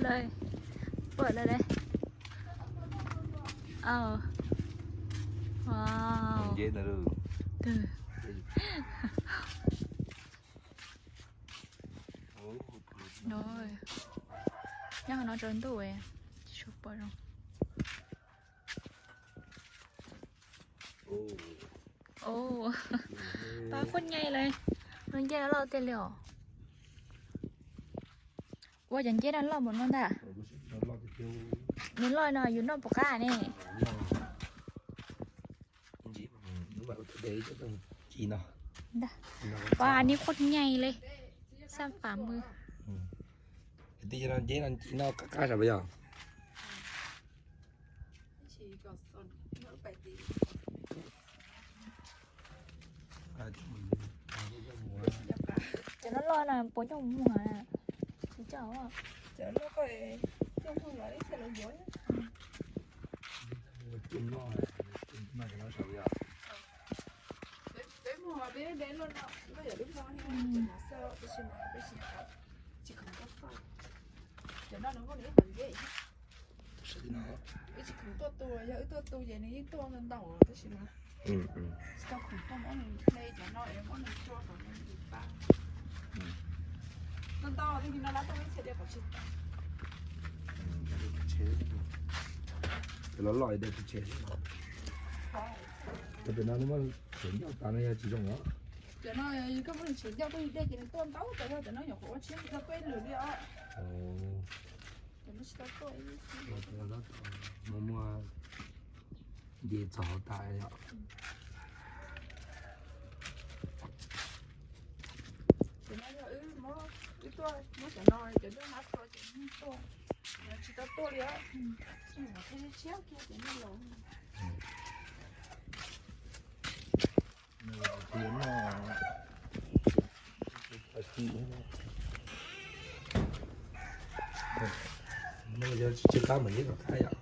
Đây. Pom lawm đây. Ờ. Wow. Nceb ntawd. Twg? Rồi. Nyob no tsaus ntuj, tsis pom zoo. Ua, pab khuab nyai li. Nws nceb no loj tiag li os. Ua cov nceb no loj npaum no ntag. Nws loj no yus noj puas qab ne? Pab ni khuab nyai li. Xab fam mw. Tij no nceb no ci noj qab qab sav yog. Cov no loj na puas coj mus muag na? Tsis coj. Peb muag peb de luaj no, luaj yam lub hmo, tab sis mas peb tsis, tsis khoom tuaj faj. Cov no nws muaj nws ib qhov nceb. Wb tsis khoom tuaj tu, yog wb tuaj tu ces nws yeej tuaj ntau ntau, tab sis mas tsis tau khoom tuaj muab nws hle cov no es muab nws tso kom nws pab. Ntau ntau, tab sis no lab tuaj ib txhia tias kom tsis tau. Cov loj loj de tsis tseg. Cov pem no muab tshem ncauj tas no yog tsis zoo os. Cov no yog koj muab nws tshem ncauj tuaj ib dej ces nws tuaj ntau tas, yog cov no nyuam qhuav ua tshiab tsis tau tuaj ib lwm li os. Cov no tsis tau tuaj. Muaj muaj nce txog hauv tas yom. Cov no yog wb muab, wb tuaj muab cov no, cov ntuj hab tso ces yeej tuaj, tsis tau tuaj li os. Tshiab tshiab kiag ces yeej los. No yog tsis qab mas yeej kom qab yom.